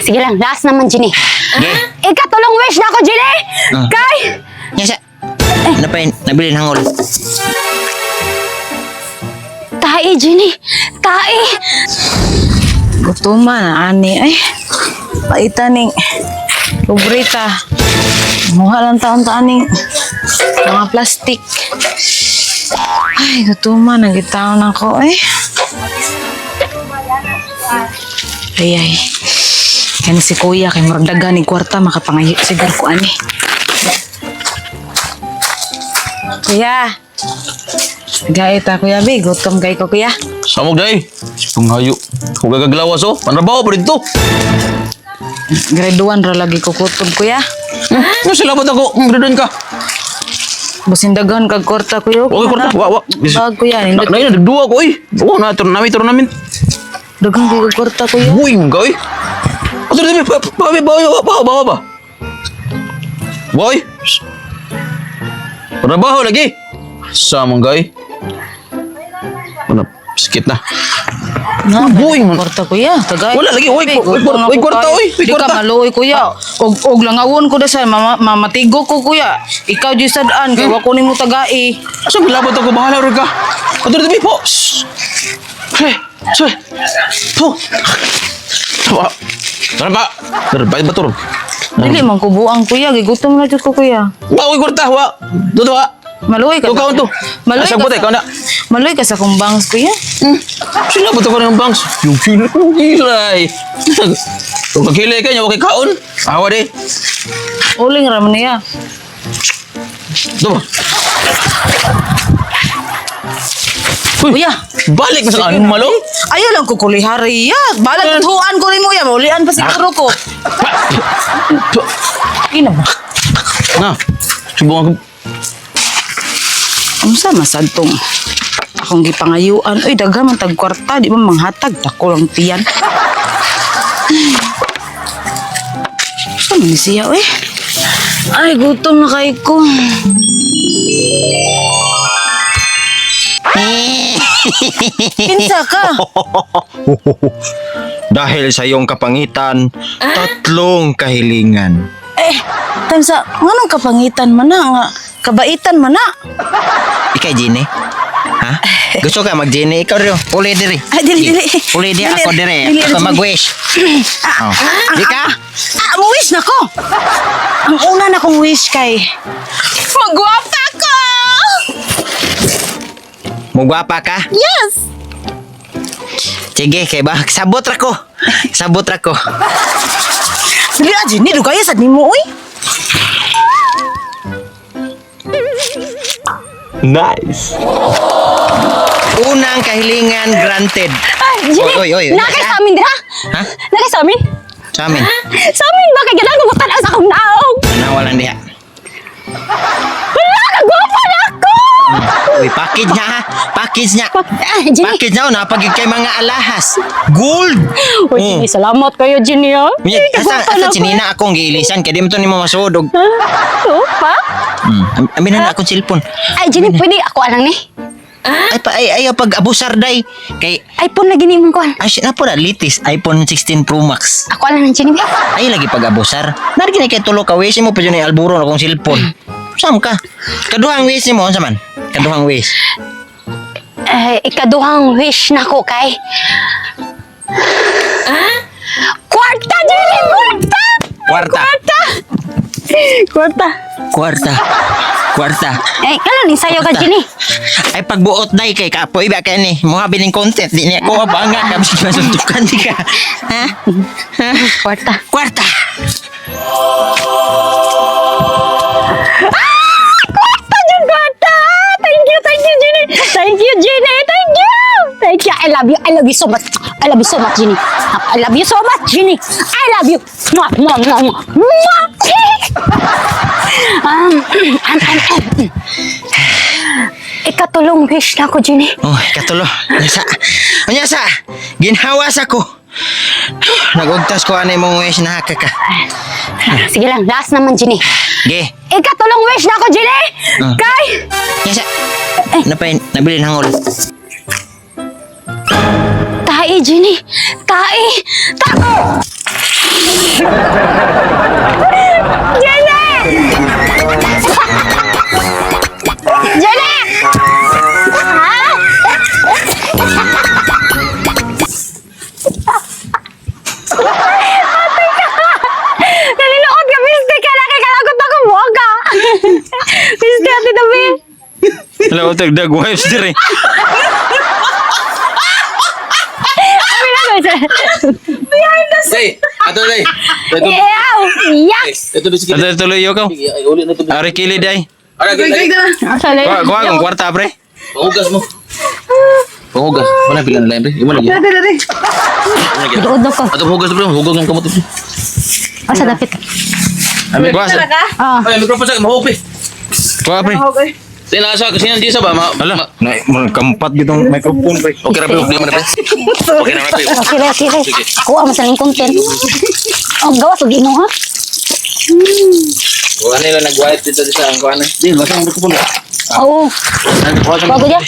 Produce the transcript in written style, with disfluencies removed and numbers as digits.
Sige lang, last naman, Ginny. Ge. Ikatulong wish na ako, Ginny! Ah. Kay! Nya sa. Ano pa yun? Nabilin hangol. Tae, Ginny! Tae! Gutuma na ani ay. Paita ning pobreta. Muha lang taon ta aning mga plastic. Ay, gutuma na gitaon ako eh. Ay ay. Kani si kuya kay murag daghan ni kwarta makapangayo siguro ko ani. Kuya. Gaita kuya bi, gutom kay ko kuya. Samog day. Panghayo. Huwag gagaglawas oh. Panrabaho pa dito. Grade 1 ra lagi ko kutob kuya. Ano sila ba't ako? Grade 1 ka. Busin daghan kag kwarta kuya. Okay, kwarta. Wa, wa. Bag kuya, Na, nindot. na, nagduwa ko eh. Oo, na, tournament, tournament. Daghan kag kwarta kuya. Uy, mga oy. Ato na, ba, ba, ba, ba, ba, ba, ba. Boy. Trabaho lagi. Sa mga oy. Ano, sakit na. Na, Buing man. kwarta kuya. Tagay. Wala lagi, uy, uy, uy, kwarta, uy, uy, Di ka kwarta. maluoy kuya. Og langawon ko dasal mama, mamatigo ko kuya. Ikaw jud sad-an kay wa ko nimo tagai. Asa bilabot ako, bahala rin ka. Ato na, po. Shh. Pre, swe. Po. Tama. Tara ba? Tara ba, batur. Dili man ko buang kuya, gigutom na jud ko kuya. Wa, uy, kwarta, wa. Dodo, wa. Maluoy ka. Ikaw to. Maluoy Asa ka. buti, ikaw na. Maluoy ka sa kong bangs kuya. Sila ba ito ka ng bangs? Yung kilo, yung kilay. Kung kakilay ka niya, okay kaon. Awa di. Uling ra man niya. Ito ba? Uy, Kuya. Balik mo sa anong malong? Ayaw lang ko kulihari ya. Balag tuhuan ko nimo ya, maulian pa siguro ko. Ina ba? Na, subukan ko. Unsa man sad tong akong gipangayuan? Uy, daghan man tag kwarta, di ba manghatag dako lang tiyan. Unsa man ni siya, uy? Ay, gutom na kay ko. Kinsa ka? Dahil sa iyong kapangitan, tatlong kahilingan. Eh, tansa, nganong kapangitan man na nga? Kabaitan man na. Ikay, Jenny? Ha? Gusto ka mag-Jenny? Ikaw rin. Uli diri. Ay, dili, dili. Uli di Dili, ako diri. dili, Ako dili. mag-wish. Oh. Di ka? Ah, mo wish na ko. Ang una na kong wish kay magwapa ko. Mugwapa ka? Yes. Sige, kay ba? Sabot ra ko. Sabot ra ko. Dili ah, Jenny, dugaya sad nimo oy. Nice. Unang kahilingan granted. Ay, Ginny! Oy, oy, oy. Nakay sa amin dira! Ha? Nakay sa amin? Sa amin. Sa amin ba? Kay ganang kumutanaw sa akong naong! Nawalan diha. Wala! Kagwapa na ako! Uy, package niya ha. Package niya. Ah, Ginny! Package na, oh, napagid kay mga alahas. Gold. Uy, Ginny, salamat kayo, Ginny, ah. Unya, Ay, asa kagwapa asa na ako. sinina akong giilisan kay di mo to nimo masuod og. Ha? Oh, pa? Amin na akong cellphone. Ay, Ginny, pwede ako alang ni. Ay pa ay ay pag abusar day kay iPhone lagi ni mong kuan. ay na po na latest iPhone 16 Pro Max. Ako alang ng Ginny, ba? Ay lagi pag abusar. Nari kini kay tulo ka wish mo pa jud ni alburo na akong cellphone. Sam ka? Kaduhang wish nimo unsa man? Kaduhang wish. Eh, ikaduhang wish na ko kay... Kwarta, Ginny! Kwarta! Kwarta. Kwarta! Kwarta. Kwarta. Kwarta. Eh, kano ni sayo ka, Ginny? Ay pagbuot day kay kapoy ba kay ni mo bining content di niya ko banga ka bisag masuntukan di ka. Ha? Kwarta. Kwarta. Kwarta, Jun, kwarta! Thank you, Ginny! Thank you, Ginny! Thank you! Thank you. I love you so much. I love you so much, Ginny. I love you so much, Ginny. I love you. Mwah, mwah, mwah, mwah. Mwah! Um. Ikatulong wish na ko, Ginny. Oh, katulo. Unya sa. Unya sa. Ginhawas ako. Nagugtas ko ani mong wish na haka ka. Sige lang, last naman, Ginny. Ge. Ikatulong wish na ko, Ginny! Ah. Kay! Unya sa. Ano pa yun? Nabilin hangol. Tae, Ginny! Tae! Tae! Daw tag dag wipes dire. Day, ato day. Ito. Ew! Yucks! Ito bisik. Ato tuloy yo ka. Ay, uli na to. Ari kili day. Ara gid. Kuha kuha kong kwarta, pre. Panghugas mo. Panghugas. Wala pila na lang, pre. Imo lagi. Dood ko. Ato panghugas, pre. Hugog ang kamot, pre. Asa dapit? Kuha sa. Ah. Ay, microphone sa mahog, pre. Kuha, pre. Sina sa kasi nandiyan sa ba ma. Ala, na mo kampat gitong microphone, pre. Okay ra, pre. Okay man, pre. Okay ra, pre. Okay, okay. Kuha mo sa ning content. Oh, gawas og ino ha. Wala nila nag-wipe dito sa ang kuan. Di, basta ang microphone. Oo. Kuha sa Bago dia.